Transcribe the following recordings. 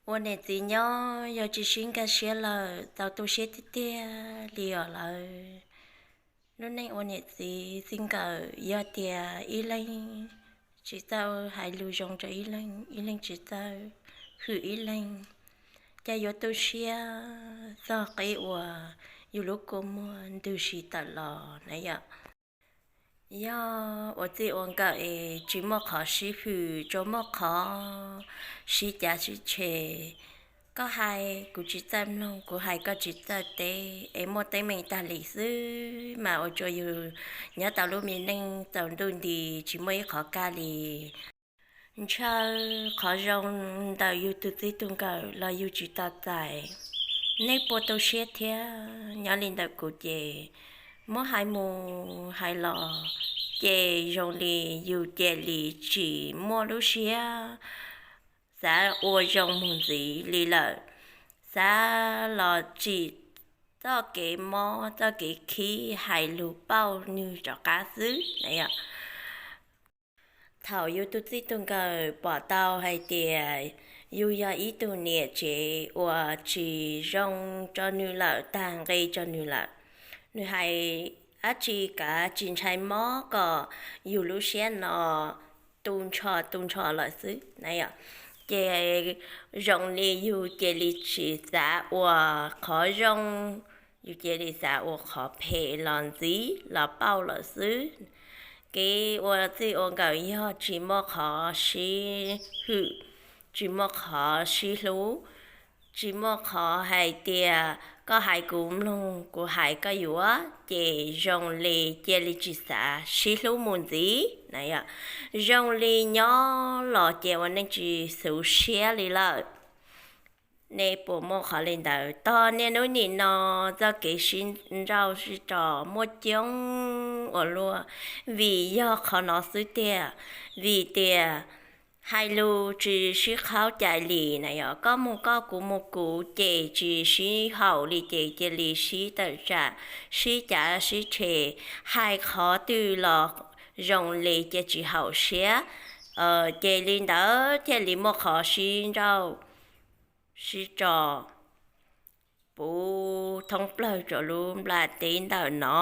Ua niam txiv nyob yog tsis sib nkag siab lawm tau tu siab tiag tiag li os lawv. Lub neej ua niam txiv txij nkawm yog tias ib leeg tsis txawj hais lus zoo rau ib leeg, ib leeg tsis txawj hwm ib leeg, cas yuav tu siab txog qib uas yus lub kua muag ntws si tawm los na yom. Yog ua txij ua nkawm es tsis muaj qhov sib hwm, tsuas muaj qhov sib cav sib tshem. Koj hais kuv tsis txawj mloog, kuv hais koj tsis txawj teb, es muaj teeb meem tag li xwb mas ua rua yus nyob tau lub me neej txaus ntuj nti tsis muaj ib qhov kaj li. Ntshaw qhov zoo ntawm yus tus txij tus nkawm los yus tsis tau txais. Nej puas tu siab thiab? Nyob li ntawm kuv ces muab hais mus hais los ces zoo li yus cia li tsis muaj lub siab xav ua zoo mus ntxiv li lawm. Xav los tsim txoj kev mob txoj kev khib hais lus pauj nws rov qab xwb na yom. Thaum yus tus txij tus nkawm pom tau hais tias yus yog ib tug niam tsev uas tsis zoo rau nws lawm, tag nqi rau nws lawm, nws hais dab tsi kav tsis ntshai mob kom yus lub siab no tu nrho tu nrho lawm xwb na yom. Ces zoo li yus cia li tsis xav ua qhov zoo, yus cia li xav ua qhov phem los ntxiv los pauj lawm xwb. Kev ua txij ua nkawm yog tsis muaj qhov sib hwm, tsis muaj qhov sib hlub, tsis muaj qhov hais tias koj hais kuv mloog, kuv hais koj yuav, ces zoo li cia li tsis xav sib hlub mus ntxiv na yom. Zoo li nyob los ces ua neej tsis xub siab li lawm. Nej puas muaj qhov li ntawd? Tog niaj hnub nim no txoj kev sib nrauj sib rho muaj coob ua luaj, vim yog qhov no xwb tiag. Vim tias hais lus tsis sib qhaub cai li na yom, koj mus koj kuv mus kuv ces tsis sib haum li ces cia li sib tawm tsam, sib cav sib tshem, hais qhov twg los zoo li cia tsis haum siab. Ces li ntawd thiaj li muaj qhov sib nrauj sib rho puv thoob plawg rau lub nplaj teb ntawm no.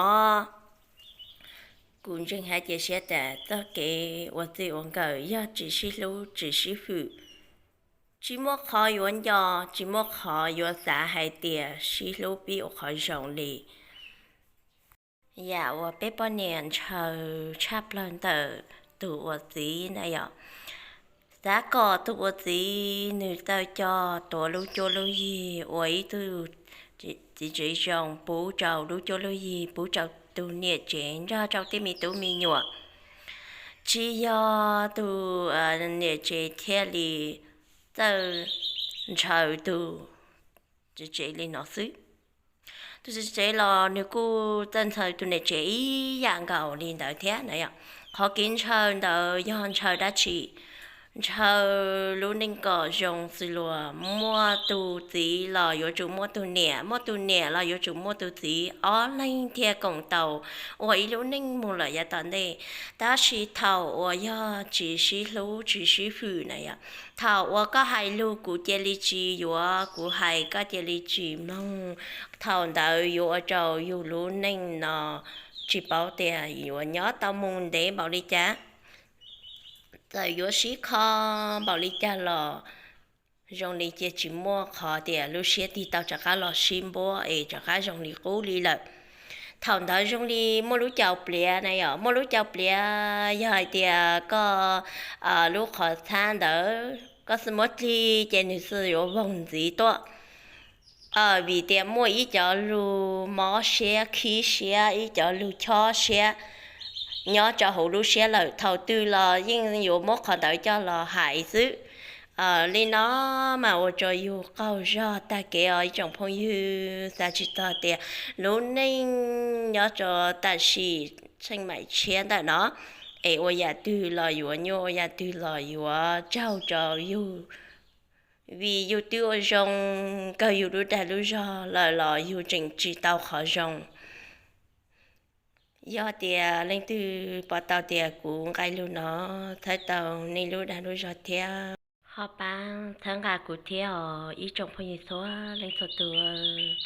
Kuv ntseeg hais cia siab tas txoj kev ua txij ua nkawm yog tsis sib hlub tsis sib hwm, tsis muaj qhov yuav nco, tsis muaj qhov yuav xav hais tias sib hlub pib ua qhov zoo li. Yam uas peb poj niam ntshaw tshaj plaws ntawm tus ua txiv na yom, xav kom tus ua txiv nws txawj coj tuav lub cuab lub yig ua ib tug txiv tsev zoo pub rau lub cuab lub yig, pub rau tus niam tsev nrog rau tej me tub me nyuam. Tsis yog tus niam tsev thiaj li txawj ntshaw tus txiv tsev li no xwb. Tus txiv tsev los nws kuj txawj ntshaw tus niam tsev ib yam nkaus li ntawd thiab na yom. Qhov kev ntshaw ntawd yog ntshaw dab tsi? Ntshaw lub neej kom zoo xws luag, muaj tus txiv los yuav tsum muaj tus niam, muaj tus niam los yuav tsum muaj tus txiv, ob leeg thiaj koom tau ua ib lub neej mus lawm yav tom ntej. Tab sis thaum uas yog tsis sib hlub tsis sib hwm na yom, thaum uas koj hais lus kuv cia li tsis yuav, kuv hais koj cia li tsis mloog, thaum ntawd yuav ua rau yus lub neej no tsis paub tias yuav nyob tau mus ntev npaum li cas. Txawm yuav sib kho npaum li cas los zoo li cia tsis muaj qhov tias lub siab tig tau rov qab los sib npuab es rov qab zoo li qub li lawm. Thaum ntawd zoo li muaj lub caus pliav na yom, muaj lub caus pliav yog hais tias koj lub qhov txhab ntawd koj xwb muab dlig ces nws xwb yuav voog ntxiv tuaj. Vim tias muaj ib cov lug mob siab khib siab, ib cov lug chob siab nyob rau hauv lub siab lawm, thaum twg los yeej yuav muab qhov ntawd coj los hais xwb. Li no mas ua rau yus qaug zog tag kev os ib tsoom phooj ywg. Xav tsis txog tias lub neej nyob rau tam sim tsheej maim tshiab ntawm no es ua yam twg los yuav nyuaj, ua yam twg los yuav raug rau yus. Vim yus twb ua zoo kawg yus lub dag lub zog lawm los yus tseem tsis tau qhov zoo. Yog tias leej twg pom tau tias kuv nqe lug no txhawb tau nej lub dag lub zog thiab, Ho pab txhawb nqa kuv thiab os ib tsoom phooj ywg txhua leej txhua tus.